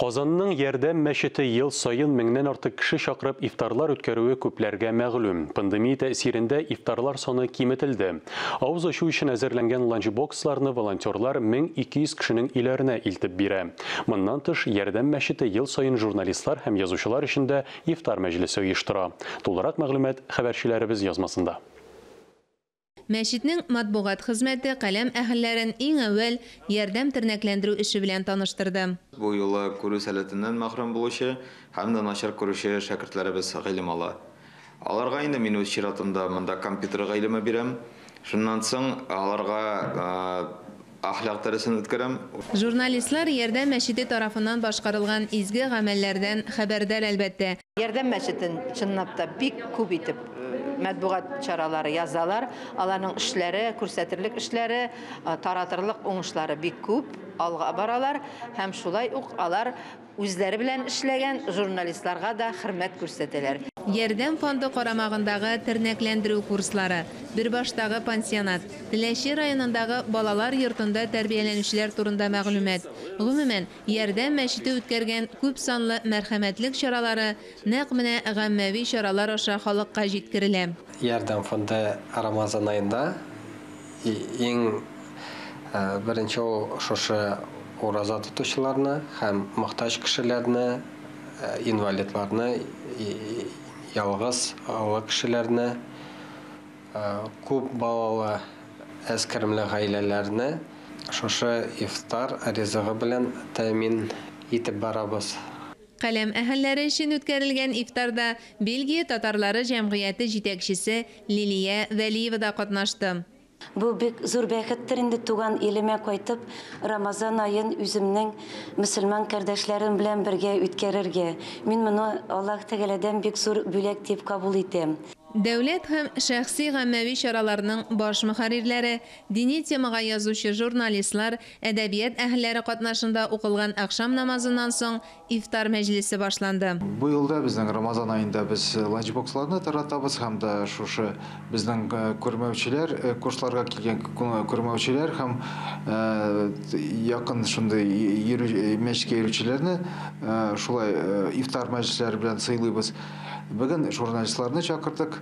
Казанның Ярдәм мәчете ел саен меңнән артык кеше чакырып ифтарлар үткәрүе күпләргә мәгълүм. Пандемия тәэсирендә ифтарлар саны киметелде. Авыз ачу өчен әзерләнгән ланчбоксларны волонтерлар 1200 кешенең өйләренә илтеп бирә. Моннан тыш, Ярдәм мәчете ел саен журналистлар һәм язучылар өчен дә ифтар мәҗлесе оештыра. Тулырак мәгълүмат хәбәрчеләребез язмасында. Мәчетнең матбугат хезмәте каләм әһелләрен иң әүвәл Ярдәм тернәкләндерү эше белән таныштырды. Бу юлы күрү сәләтеннән мәхрүм булучы һәм дә начар күрүче шәкертләребез гыйлем ала. Аларга инде мин үз чиратымда монда компьютер гыйлеме бирәм. Шуннан соң аларга әхлак дәресен үткәрәм. Журналистлар Ярдәм мәчете тарафыннан башкарылган изге гамәлләрдән хәбәрдар, әлбәттә. Ярдәм мәчетен чынлап та бик күп итеп матбугат чаралары язалар. Аларның эшләре, күрсәтерлек эшләре, таратырлык уңышлары бик күп, алга баралар һәм шулай ук алар үзләре белән эшләгән журналистларга да хөрмәт күрсәтәләр. Ярдәм фонды карамагындагы тернәкләндерү курслары, Бөрбаштагы пансионат, Теләче районындагы балалар йортында тәрбияләнүчеләр турында мәгълүмат, гомумән, Ярдәм мәчете үткәргән күпсанлы мәрхәмәтлек чаралары нәкъ менә гаммәви чаралар аша халыкка җиткерелә. Ярдәм фонды Рамазан аенда иң беренче ул шушы ураза тотучыларны һәм мохтаҗ кешеләрне, инвалидларны, ялгыз олы кешеләрне, күп балалы әз керемле гаиләләрне шушы ифтар ризыгы белән тәэмин итеп барабыз. Каләм әһелләре өчен үткәрелгән ифтарда Бельгия татарлары җәмгыяте җитәкчесе Лилия Вәлиева да катнашты. Бу бик зур бәхеттер инде туган илемә кайтып, Рамазан аен үземнең мөселман кардәшләрем белән бергә үткәрергә. Мин моны Аллаһ Тәгаләдән бик зур бүләк дип кабул итәм. Дәүләт һәм шәхси гаммәви чараларның баш мөхәррирләре, дини темага язучы журналистлар, әдәбият әһелләре катнашында укылган ахшам намазыннан соң ифтар мәҗлесе башланды. Бу елда безнең Рамазан аенда без ланчбоксларны таратабыз һәм дә шушы безнең күрмәүчеләр, курсларга килгән күрмәүчеләр һәм якын шундый мәчеткә йөрүчеләрне шулай ифтар мәҗлесләре белән сыйлыйбыз. Бүген журналистларны чакырдык,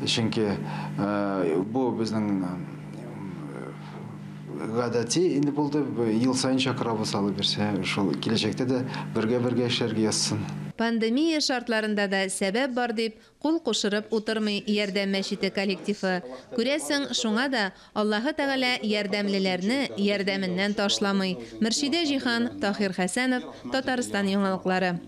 чөнки бу безнең гадәти инде булды, ел саен чакырабыз, алла бирсә, шул киләчәктә дә бергә-бергә эшләргә язсын. Пандемия шартларында да сәбәп бар дип, кул кушырып утырмый Ярдәм мәчете коллективы. Күрәсең, шуңа да Аллаһы Тәгалә ярдәмлеләрне ярдәменнән ташламый. Мөршидә Җиһан, Таһир Хәсәнов, Татарстан яңалыклары.